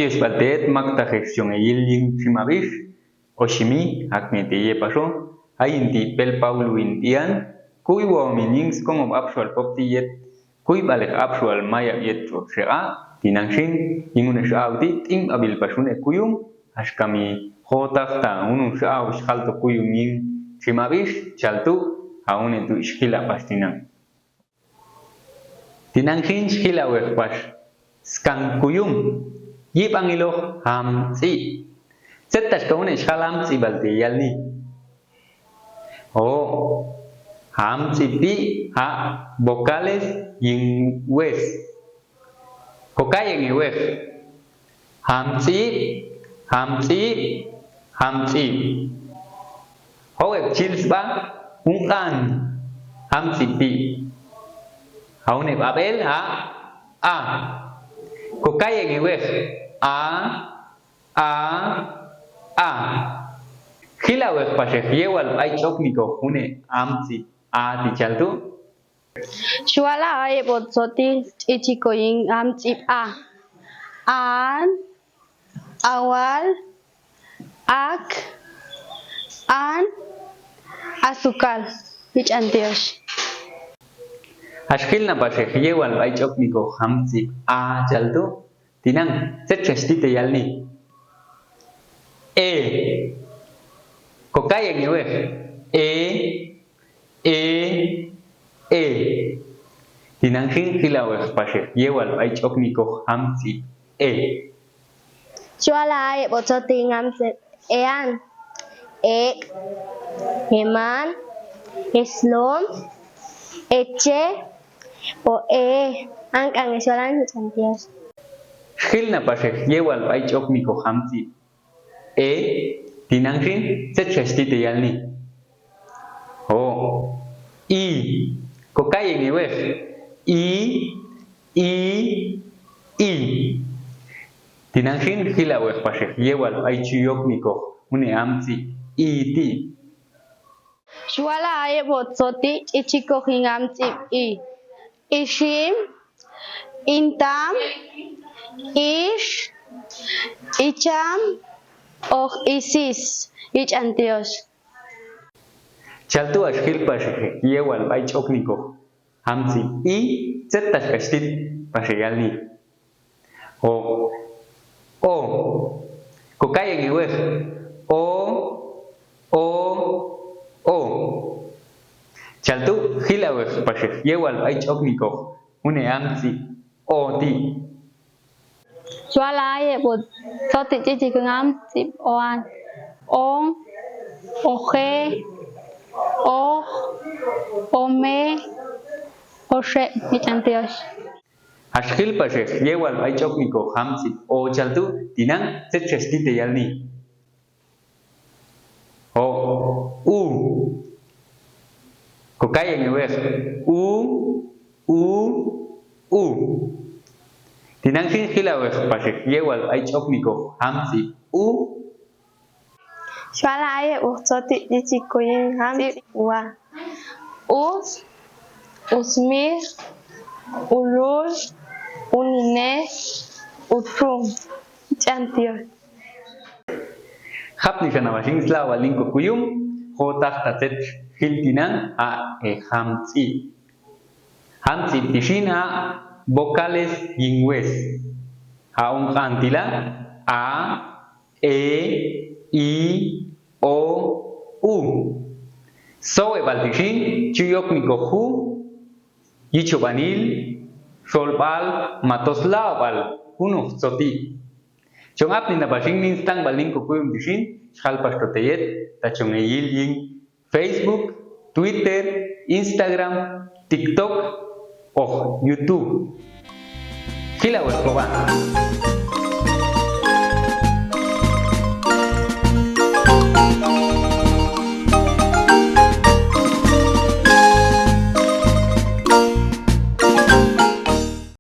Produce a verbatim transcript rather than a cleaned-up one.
Spaltet mak tahe syong eyil ying shim abis, oshimi, hakne te ye paso, ayin ti pel paulu intian, kui waomin ying skong ob apsual pop ti yet, kui baleh apsual mayak yet ro sera, tinang shin, ying une sera uti, tim abil pasune kuyum, has kami hotak ta, unu sera uskal to kuyum ying shim abis, caltu, haune tu iskila pas tinang. Tinang shin skila weh pas skang kuyum. Yi pangiloh hamtsi. Cetas kau ne skala hamtsi balte yal ni. Oh, hamtsi pi ha bokales ying wes. Kokaye nge weh. Hamtsi, hamtsi, hamtsi. Howeb chils ba, ungkan. Hamtsi pi. Haune babel, ha, a. Kokaye nge weh. A, a, a. Kila weh paseh yewal bai chok niko hune hamtsi a ti caltu. Suala aye bot soti ichi koying hamtsi a. An, awal, ak, an, asukal. Ich antios. Askil na paseh yewal bai chok niko hamtsi a caltu. Tinang, set sesti te yal ni. E. Kokaye nge weh. E, e, e. Tinang shin kila weh paseh yewal bai chok niko hamtsi e. Suala aye bot soti hamtsi ean. Ek, eman, eslom, ece, o e. Angkang e sualan cantias. Skil na paseh yewal bai chok niko hamtsi e, tinang shin, set sesti te yal ni. O, i, kokaye nge weh. I, i, i. Tinang shin kila weh paseh yewal bai chuyok niko hune hamtsi i ti. Suala aye bot soti ichi koying hamtsi i. Isim, intam, is, icham, oh isis. Ich antios. Caltu askil paseh yewal bai chok niko hamtsi i, cetas kastit paseh yal ni. O, o. Kokaye nge weh. O, o, o. Caltu kila weh paseh yewal bai chok niko hune hamtsi o ti. Suala aye bot soti ichi koying hamtsi oan. Ong, ohe, oh, ome, oshe. Ich antios. Askil paseh yewal bai chok niko hamtsi o caltu, tinang, set sesti te yal ni. O, u. Kokaye nge weh. U, u, u. Tinang shin kila weh paseh yewal bai chok niko hamtsi u. Suala aye bot soti ichi koying hamtsi ua. Us, usmir, ulul, unine, utung. Ich antios. Hap ni sana masing sela waling kukuyum, hotak tatet hil tinang a e hamtsi. Hamtsi ti sina bokales ying wes. Ha ungkan tila a, e, i, o, u. Sowe bal ti sin, chuyok niko hu, yicho banil, sol bal, matos lao bal, hunuh soti. Chong ap ni na basing minstang baling kukuyum ti sin, hal pas to teyet, ta chong eyil ying Facebook, Twitter, Instagram, TikTok, oh, YouTube. Kila wes koba.